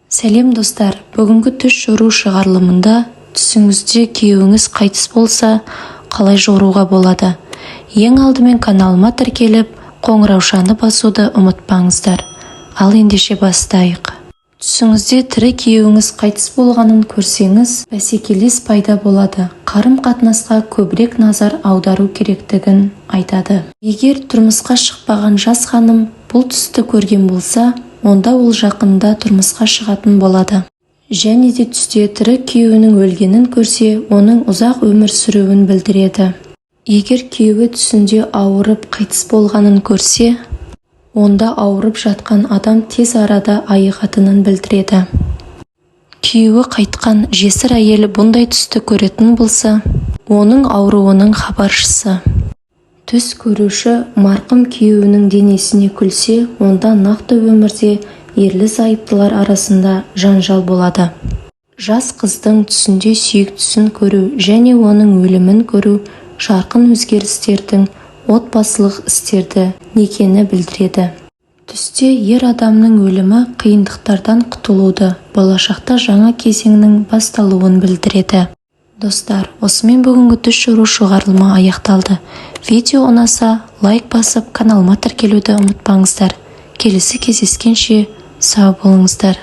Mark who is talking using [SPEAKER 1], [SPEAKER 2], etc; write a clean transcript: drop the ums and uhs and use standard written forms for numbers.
[SPEAKER 1] Сәлем, достар! Бүгінгі түс жору шығарылымында түсіңізде күйеуіңіз қайтыс болса, қалай жоруға болады? Ең алдымен каналыма тіркеліп, қоңыраушаны басуды ұмытпаңыздар. Ал ендеше бастайық. Түсіңізде тірі күйеуіңіз қайтыс болғанын көрсеңіз, бәсекелес пайда болады, қарым-қатынасқа көбірек назар аудару керектігін айтады. Егер тұрмысқа шықпаған жас ханым бұл түсті көрген болса, онда ол жақында тұрмысқа шығатын болады. Және де түсте тірі күйеуінің өлгенін көрсе, оның ұзақ өмір сүруін білдіреді. Егер күйеуі түсінде ауырып қайтыс болғанын көрсе, онда ауырып жатқан адам тез арада айығатынын білдіреді. Күйеуі қайтқан жесір әйел бұндай түсті көретін болса, оның ауруының хабаршысы. Түс көруші марқұм күйеуінің денесіне күлсе, онда нақты өмірде ерлі-зайыптылар арасында жанжал болады. Жас қыздың түсінде сүйіктісін көру және оның өлімін көру жарқын өзгерістердің, отбасылық істерді, некені білдіреді. Түсте ер адамның өлімі қиындықтардан құтылуды, болашақта жаңа кезеңнің басталуын білдіреді. Достар, осымен бүгінгі түс жору шығарылымы аяқталды. Видео ұнаса, лайк басып, каналыма тіркелуді ұмытпаңыздар. Келесі кездескенше сау болыңыздар.